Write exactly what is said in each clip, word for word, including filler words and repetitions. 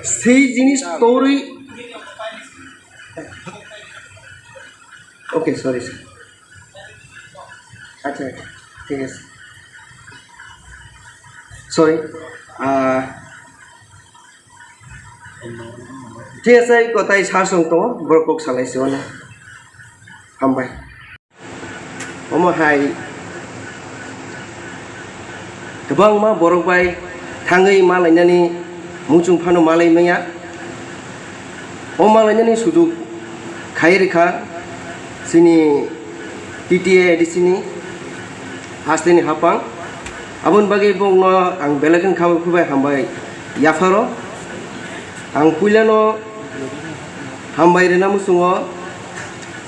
Sei jinis torwi. Okay, sorry, sir. Acha, acha, thik ase. Sorry. Ah, thik ase, kotai sir song tongo, borok kok salai se wano. Hambai. Omo hai kwbangma borok bai thangwi malainani muchung phano malai maya. O malainani sujuk khai rikha chini T T A A D C ni hasteni hapang. Aboni bagwi bokno ang belai kheno kha bai hambai yapharo. Ang puilano hambai rwna muchungo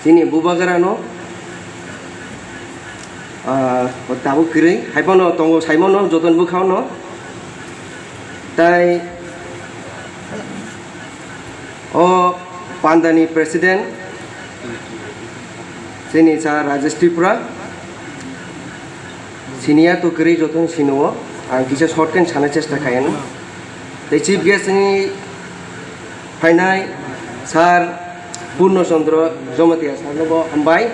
chini bubagrano, ah, tabuk kwrwi, hai phano tongo, sai mano, jotono bwkhano. Tai o pandani president, chini cha Rajesh Tripura, senior to kwrwi jotono sini o, ang kisa short khe sana chesta khaiyano. Tei chief guest ni phainai sir Purno Chandra Jamatia sir no bo hambai.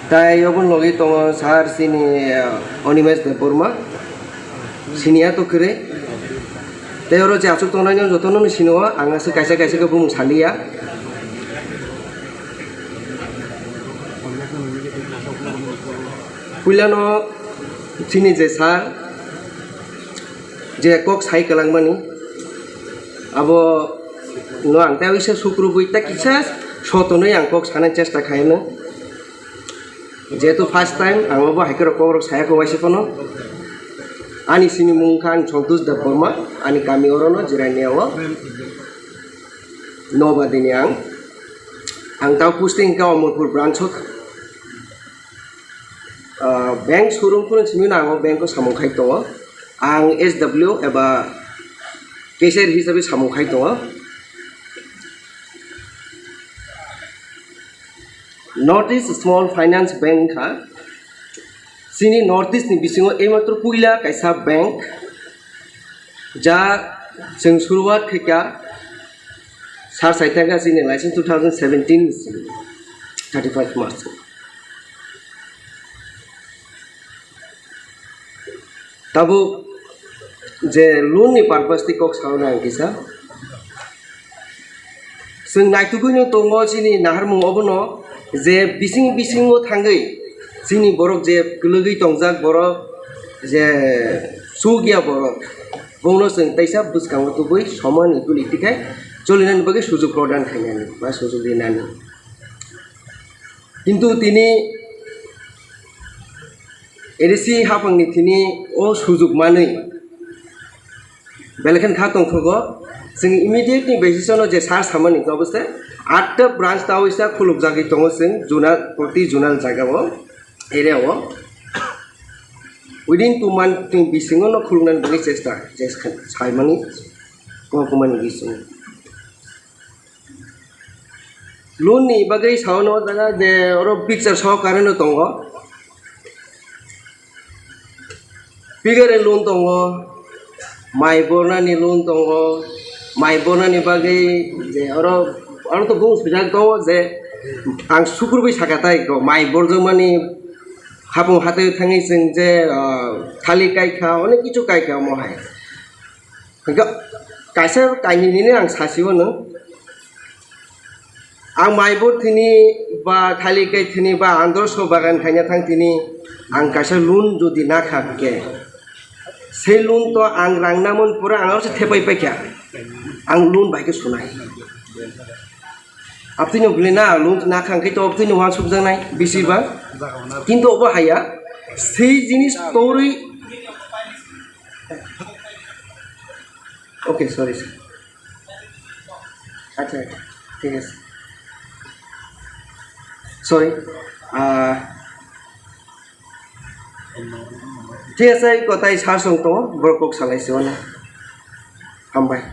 Tai oboni logi tongo sir chini, uh, Animesh Debbarma, senior to kwrwi. Tei oro je aswk tongnai no jotono no sini o, ang aswk kaisa kaisa khe bumung saliya. Puilano chini je sir, je kok sai kwlangmani, abo no ang tei waisa sukrubwi tei kisa sotonwi ang kok sanai chesta khaino. Jehetu first time ang obo hai khe rok kok rok saya khe waisa phano. Ani sini mung kha ang Santosh Debbarma, ani kami orono Jirania o. Nobadini ang. Ang tao posting kha Amarpur branch o. Ah, bank showroom phano simi no ang o bank o samung khai tongo. Ang S W eba cashier hisabe samung khai tongo. North East Small Finance Bank wngkha chini North East ni bisingo eimatro puila kaisa bank, ja chwng suruwat khaikha sar saithaka chini license two thousand seventeen ni simi thirty five March. Tabuk je loan ni purpose tei kok sao na ang kisa. Chwng naitugwi no tongo chini naharmung obono je bising bisingo thangwi chini borok je kwlwgwi tongjak borok je chukya borok bongno chwng teisa bwskango tubui somani tuli tikhai cholinani bagwi sujuk prodan khainani ba sujuk rinani. Kintu tini A D C hapangni tini o sujuk manwi belai kheno kha tongthogo. Chwng immediate ni basis o no je sar samani hwnkhe obo se atta branch ta oisa khulukjagwi tongo chwng zonal, proti zonal jaga o, area o. Within two month ni bisingo no khuluknani bagwi chesta, chesta saimani, kokomani bisingo. Loan ni bagwi sao no jaga je oro picture sohokare no tongo. Pigare loan tongo, mai bornani loan tongo, mai bornani bagwi je oro, oro to bung swijak tongo je ang sukurubui saka tai ko mai borjakmani hapung hatai thangwi chwng je, ah, thali kaikha, onek kichu kaikha omo hai. Hwnkhe kaisa kainwi nini ang sasi o nwng. Ang mai bor thini ba thali kai thini ba androso bagan khaina thang thini ang kaisa loan jodi nakha hwnkhe, sei loan to ang rang namon pore ang aro se thepai paikha. Ang loan bai khe sunai. Abtwino bwlwi na loan nakha hwnkhe to abtwino uansukjaknai bisi ba. Kintu obo haya, sei jinis torwi. Okay, sorry, sir. Acha, acha, thik ase. Sorry. Ah, thik ase, kotai sir song tongo, borok kok salai se wano. Hambai.